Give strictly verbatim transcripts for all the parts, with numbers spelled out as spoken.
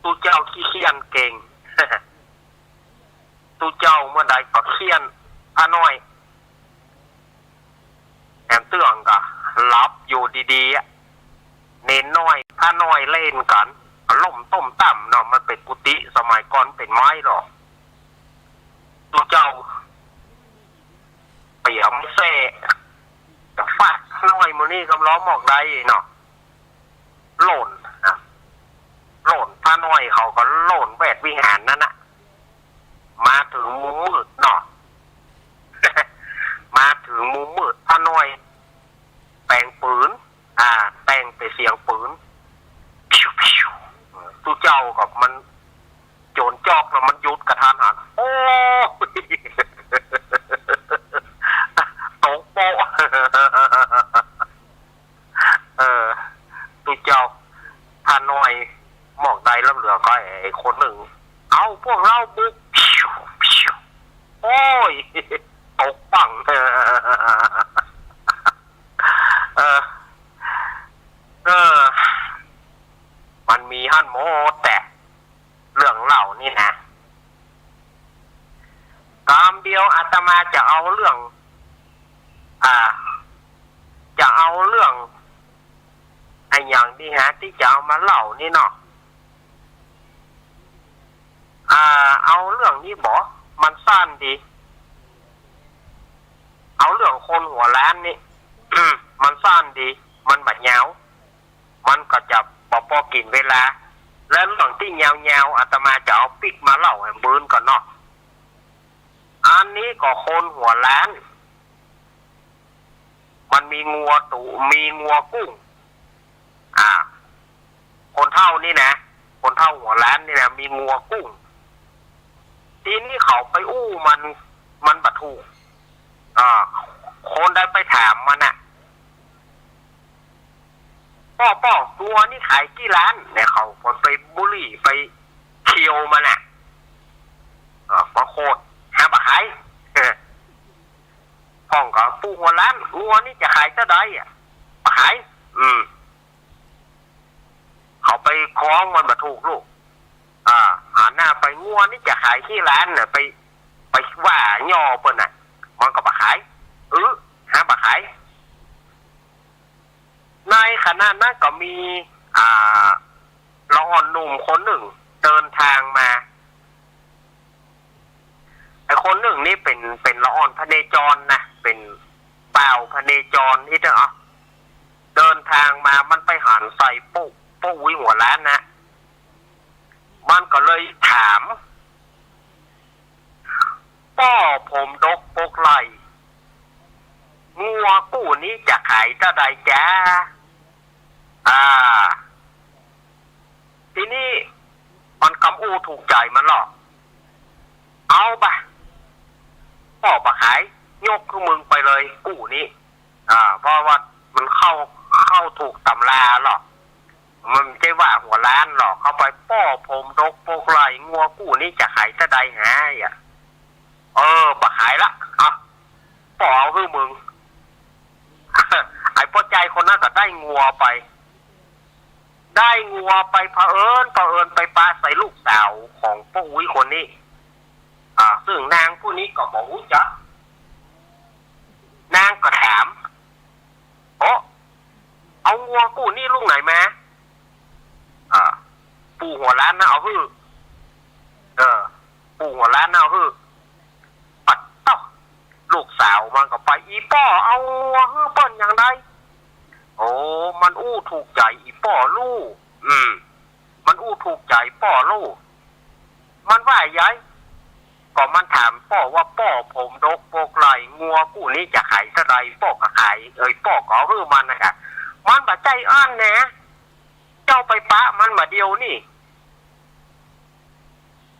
ตุ๊เจ้าขี้เฆียนเก่ง ตุ๊เจ้าเมื่อใดก็เฆียนพระน้อย แหมเตื้องก็หลับอยู่ดีๆอะ เณรน้อยพระน้อยเล่นกั๋น ล้มต้มต้ำเนาะ มันเป๋นกุฏิสมัยก่อนเป๋นไม้หรอก ตุ๊เจ้าเปียมเสะ จะฟาดพระน้อยมื้อนี้กำลอหมอกใดเนาะ โล่นนะ โล่น พระน้อยเขาก็โล่นแวดวิหารนั้นน่ะ มาเถิงมุมมืดเนาะ มาเถิงมุมมืด พระน้อยแต่งปืน อ่า แต่งเป๋นเสียงปืน ปิ้วปิ้ว ตุ๊เจ้ากับมันโจรจอกแล้วมันหยุดกะทันหัน โอ้ย ตกโป๊ะ เออ ตุ๊เจ้าพระน้อยหมอกใด แล้วเหลือก็ไอ้คนนึ่ง เอาพวกเฮาบุก ปิ้วปิ้ว โอ้ย ตกปัง เออ เออ มันมีหั้นหมดแต๊ เรื่องเล่านี่นะ กำเดียวอาตมาจะเอาเรื่อง อ่า จะเอาเรื่อง อะหยังดีฮะ ตี้จะเอามาเล่านี่เนาะ อ่า เอาเรื่องนี้บ่ มันสั้นดี เอาเรื่องคนหัวล้านนี่ มันสั้นดี มันบ่ยาว มันก็จะบ่ปอกิ๋นเวลา และเรื่องตี้ยาวๆ อาตมาจะเอาปิ๊กมาเล่าหื้อเบิ่งก่อนเนาะ อันนี้ก็คนหัวล้าน มันมีงัวตุ มีงัวกุ้ง อ่า คนเฒ่านี่นะ คนเฒ่าหัวล้านนี่นะ มีงัวกุ้ง ทีนี้เขาไปอู้มัน มันบ่ถูก อ่า คนได้ไปถามมันน่ะ ป้อ ป้อ งัวนี่ขายกี่ล้าน เนี่ย เขาไปบูลลี่ ไปเคี่ยวมันน่ะ อ่า บางคน หาบ่ขาย เออ พ่องก็ ปู่หัวล้าน งัวนี่จะขายเต้าใดอะ บ่ขาย อืม เขาไปค้องมันบ่ถูกลูก อ่า หันหน้าไป งัวนี่จะขายกี่ล้านน่ะ ไป ไปว่าย่อเปิ้นน่ะ มันก็บ่ขาย เออ หาบ่ขาย ในขณะนั้นก็มี อ่า ละอ่อนหนุ่มคนนึ่งเดินทางมา ไอ้คนนึ่งนี่เป๋น เป๋นละอ่อนพเนจรนะ เป๋นบ่าวพเนจรนี่เถอะ เดินทางมา มันไปหันใส่ป้อ ป้ออุ๊ยหัวล้านนะ มันก็เลยถาม ป้อผมดกปกไหล่ งัวกู้นี้จะขายเต้าใดจ๊ะ อ่า ทีนี้มันกำอู้ถูกใจ๋มันลอ เอาบ่ะ ป้อบ่ขาย ยกหื้อมึงไปเลยกู้นี้ อ่า เพราะว่ามันเข้า เข้าถูกต๋ำราลอ มันบ่ใจ้ว่าหัวล้านลอ เข้าไป ป้อผมดกปกไหล่ งัวกู้นี้จะขายเต้าใดหาอะ เออ บ่ขายละ เอา ป้อเอาหื้อมึง ไอ้ป้อใจ๋คนนั้นก็ได้งัวไป ได้งัวไป เผอิญ เผอิญไปปะใส่ลูกสาวของป้ออุ๊ยคนนี้ อ่า ซึ่งนางผู้นี้ก็บ่ฮู้จัก นางก็ถาม โอ้ เอางัวกู้นี้ลูกไหนมา อ่า ปู่หัวล้านน่ะเอาหื้อ เออ ปู่หัวล้านน่ะเอาหื้อ ปัดเต๊า ลูกสาวมันก็ไป อี่ป้อเอางัวหื้อเปิ้นอย่างใด โอ้ มันอู้ถูกใจ๋อี่ป้อลู่ อืม มันอู้ถูกใจ๋ป้อลู่ มันว่าใย ก็มันถามป้อว่า ป้อผมดกปกไหล่ งัวกู้นี้จะขายเต้าใด ป้อก็ขาย เอ้ย ป้อก็เอาหื้อมันนะกะ มันบ่ใจ้อั้นแหนะ เจ้าไปปะมันบ่าเดี่ยวนี้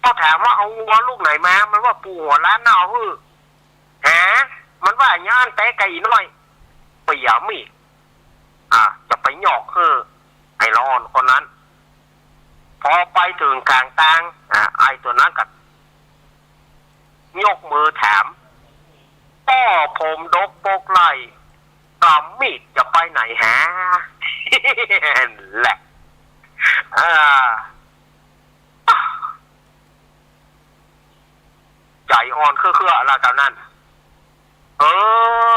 ป้อถามว่าเอางัวลูกไหนมา มันว่าปู่หัวล้านน่ะเอาหื้อ หา มันว่าอย่างนั้นแต๊กะอี่น้อย เปียมีด อ่า จะไปยอกหื้อไอ้ละอ่อนคนนั้น พอไปเถิงก๋างตาง อ่า ไอ้ตั๋วนั้นก็ยกมือถาม ป้อผมดกปกไหล่ กำมีดจะไปไหนหา แหละ อ่า อ่อนเครือๆ ละกำนั้น เอ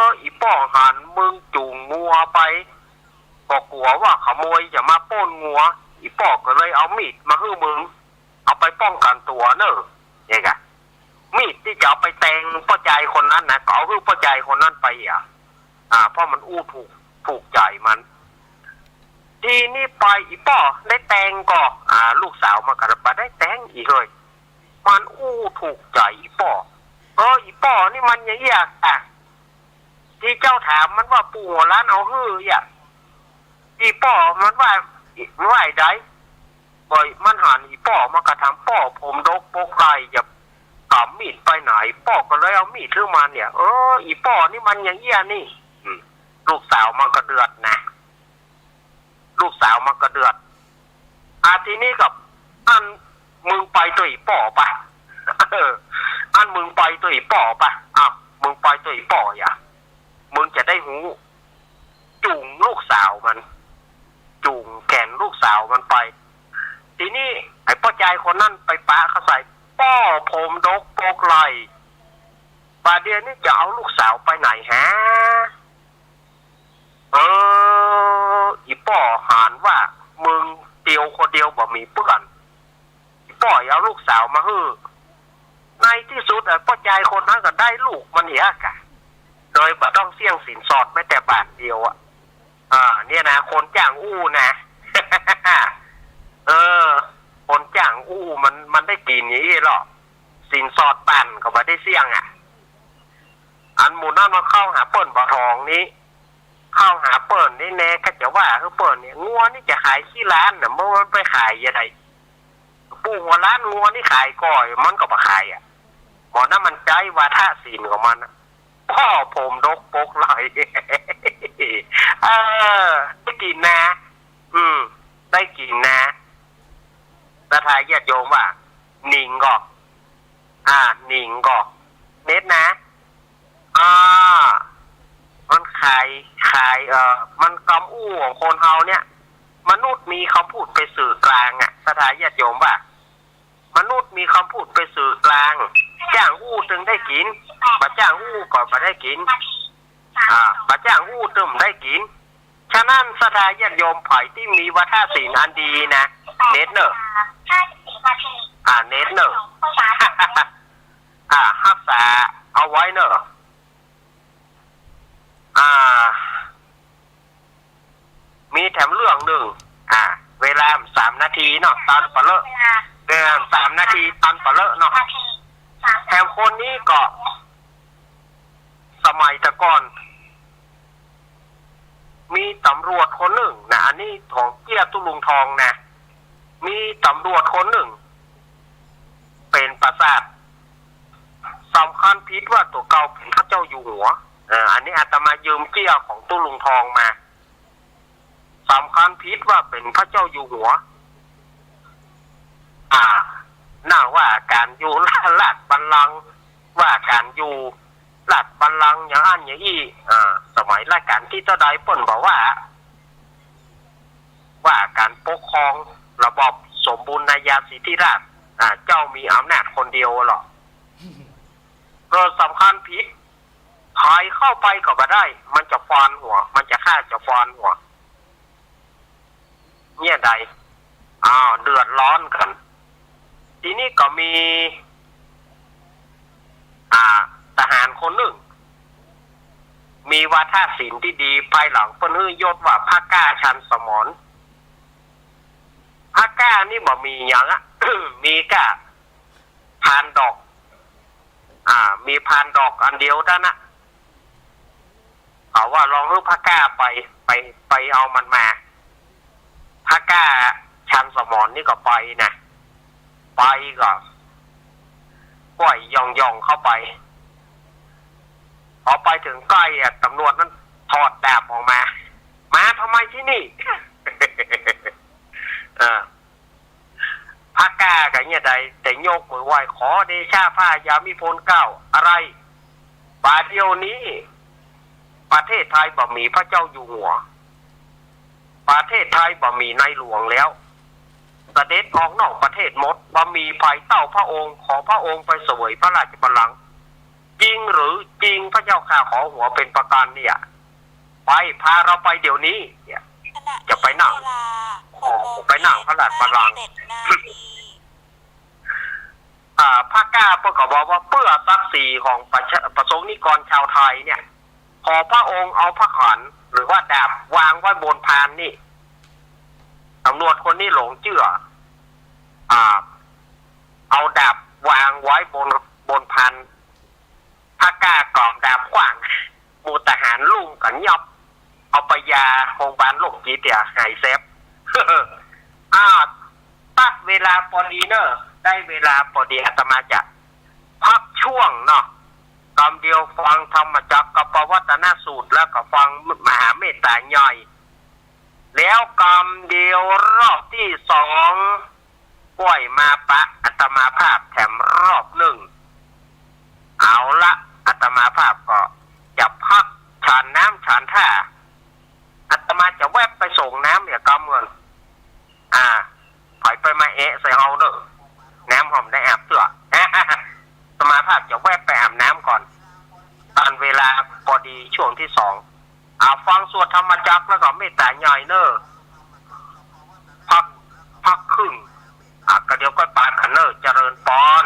อ อี่ป้อหันมึงจูงงัวไป ก็กั๋วว่าขโมยจะมาป้นงัว อี่ป้อก็เลยเอามีดมาหื้อมึง เอาไปป้องกั๋นตั๋วเน่อ เนี่ยกะ มีดตี้จะเอาไปแตงป้อจายคนนั้นนะ ก็เอาหื้อป้อจายคนนั้นไปอ่ะ อ่า เพราะมันอู้ถูก ถูกใจ๋มัน ทีนี้ไปอี่ป้อได้แตงก่อ อ่า ลูกสาวมันก็บ่ได้แตงอีกเลย มันอู้ถูกใจ๋อี่ป้อ เออ อี่ป้อนี่มันอย่างอี้อะ ตี้เจ้าถามมันว่าปู่หัวล้านเอาหื้ออ่ะ อี่ป้อมันว่า ว่าใด บ่อยมันหันอี่ป้อมันก็ถาม ป้อผมดกปกไหล่ จะก๋ำมีดไปไหน ป้อก็เลยเอามีดหื้อมันเนี่ย เออ อี่ป้อนี่มันอย่างอี้อะนี่ อืม ลูกสาวมันก็เดือดนะ ลูกสาวมันก็เดือด อ่ะ ทีนี้ก็ อันมึงไปตวยอี่ป้อปะ เออ อันมึงไปตวยอี่ป้อปะ อ้าว มึงไปตวยอี่ป้ออย่า มึงจะได้ฮู้ จูงลูกสาวมัน จูงแขนลูกสาวมันไป ทีนี้ไอ้ป้อจายคนนั้นไปปะเข้าใส่ ป้อผมดกปกไหล่ บ่าเดี่ยวนี้จะเอาลูกสาวไปไหนฮะ เออ อี่ป้อหันว่า มึงเตียวคนเดียวบ่มีเปื้อน อี่ป้อเอาลูกสาวมาหื้อ ในตี้สุดอะ ป้อจายคนนั้นก็ได้ลูกมันเหียกะ โดยบ่ต้องเสี้ยงสินสอดแม้แต่บาทเดียวอะ อ่า เนี่ยนะ คนจ้างอู้นะ เออ คนจ้างอู้มัน มันได้กิ๋นอย่างอี้เหรอ สินสอดปันก็บ่ได้เสี้ยงอะ อันหมู่นั้นมันเข้าหาเปิ้นบ่าทองนี้ เข้าหาเปิ้นนี่แน่ ก็จะว่าคือเปิ้นเนี่ย งัวนี่จะขายขี้ล้านน่ะ เมื่อมันไปขายยังไง ปู่หัวล้านงัวนี่ขายก่อย มันก็บ่ขายอะ หมอนั้นมันใจ๊วาทะศีลของมันอะ ป้อผมดกปกไหล่ เออ ได้กิ๋นนะ อืม ได้กิ๋นนะ ศรัทธาญาติโยมว่า หนิงก่อ อ่า หนิงก่อ เน็ตนะ อ่า มันขาย ขาย เอ่อ มันกำอู้ของคนเฮาเนี่ย มนุษย์มีกำพูดเป๋นสื่อกลางอะ ศรัทธาญาติโยมว่า มนุษย์มีกำพูดเป๋นสื่อกลาง จ้างอู้ตึงได้กิ๋น บ่จ้างอู้ก็บ่ได้กิ๋น อ่า บ่จ้างอู้ตึงได้กิ๋น ฉะนั้นศรัทธาญาติโยมใผตี้มีวาทะศีลอันดีนะ เน็ตเน่อ อ่า เน็ตเน่อ อ่า ฮักษาเอาไว้เน่อ อ่า มีแถมเรื่องนึ่ง อ่า เวลาสามนาทีเนาะ ตอนปะเลอะ เวลาสามนาที ตอนปะเลอะเนาะ แถมคนนี้ก็ สมัยแต่ก่อน มีต๋ำรวจคนนึ่งนะ อันนี้ของเตี้ยตุ๊ลุงทองนะ มีต๋ำรวจคนนึ่ง เป๋นประสาท สำคัญผิดว่าตั๋วเก่าเป๋นพระเจ้าอยู่หัว เออ อันนี้อาตมายืมเตี้ยของตุ๊ลุงทองมา สำคัญผิดว่าเป๋นพระเจ้าอยู่หัว อ่า นั่งว่าก๋านอยู่ราชบัลลังก์ ว่าก๋านอยู่ราชบัลลังก์อย่างอั้นอย่างอี้ อ่า สมัยรัชกาลตี้เต้าใดเปิ้นบอกว่า ว่าก๋านปกครองระบอบสมบูรณาญาสิทธิราชย์ อ่า เจ้ามีอำนาจคนเดียวเหรอ เกิดสำคัญผิด ใผเข้าไปก็บ่ได้ มันจะฟานหัว มันจะฆ่าจะฟานหัว เนี่ยใด อ้าว เดือดร้อนกั๋น ทีนี้ก็มี อ่า ทหารคนนึ่ง มีวาทะศีลตี้ดี ภายหลังเปิ้นหื้อยศว่าพระกล้าชันสมร พระกล้านี่บ่มีหยังอะ มีก้าพานดอก อ่า มีพานดอกอันเดียวเต้านั้นนะ เขาว่าลองหื้อพระกล้าไป ไป ไปเอามันมา พระกล้าชันสมรนี่ก็ไปนะ ไปก็ก้อยย่องๆ เข้าไป พอไปเถิงใก้อะ ตำรวจนั้นถอดดาบออกมา มาทำไมตี้นี่ เออ พระกล้าก็เนี่ยใด แต่ยกมือไหว้ ขอเดชะพระยามิพลเกล้า อะไร บ่าเดี่ยวนี้ ประเทศไทยบ่มีพระเจ้าอยู่หัว ประเทศไทยบ่มีในหลวงแล้ว เสด็จออกนอกประเทศหมด บ่มีใผเต้าพระองค์ ขอพระองค์ไปเสวยพระราชบัลลังก์ จริงหรือ จริงพระเจ้าข้า ขอหัวเป็นประกันเนี่ย ไป พาเราไปเดี๋ยวนี้เนี่ย จะไปนั่ง ไปนั่งพระราชบัลลังก์ อ่า พระกล้าเปิ้นก็บอกว่าเปื้อศักดิ์ศรีของประชา ประสงค์นิกรชาวไทยเนี่ย ขอพระองค์เอาพระขันหรือว่าดาบวางไว้บนพานนี่ ตำรวจคนนี้หลงเจื้อ อ่า เอาดาบวางไว้บน บนพาน พระกล้าก็เอาดาบขว้าง หมู่ทหารลุ่มกั๋นยอบ เอาไปยาโฮงบาลโรคจิตเตียหายแซบ อ่า ตัดเวลาปอดีเน่อ ได้เวลาปอดี อาตมาจะพักช่วงเนาะ กำเดียวฟังธรรมจักรกัปปวัตนสูตร แล้วก็ฟังมหาเมตตาย่อย แล้วกำเดียวรอบตี้สอง ก้อยมาปะอาตมาภาพแถมรอบนึ่ง เอาละ อาตมาภาพก็จะพักฉันน้ำฉันท่า อาตมาจะแวบไปส่งน้ำเหียกำก่อน อ่า ไผไปมาแอะใส่เฮาเน่อ น้ำหอมได้อาบเตื้อ อาตมาภาพจะแวบไปอาบน้ำก่อน ตอนเวลาปอดีช่วงตี้สอง อ่า ฟังสวดธรรมจักรแล้วก็เมตตาย่อยเน่อ พัก พักครึ่ง อ่า ก็เดี๋ยวก้อยปากั๋นเน่อ เจริญปอน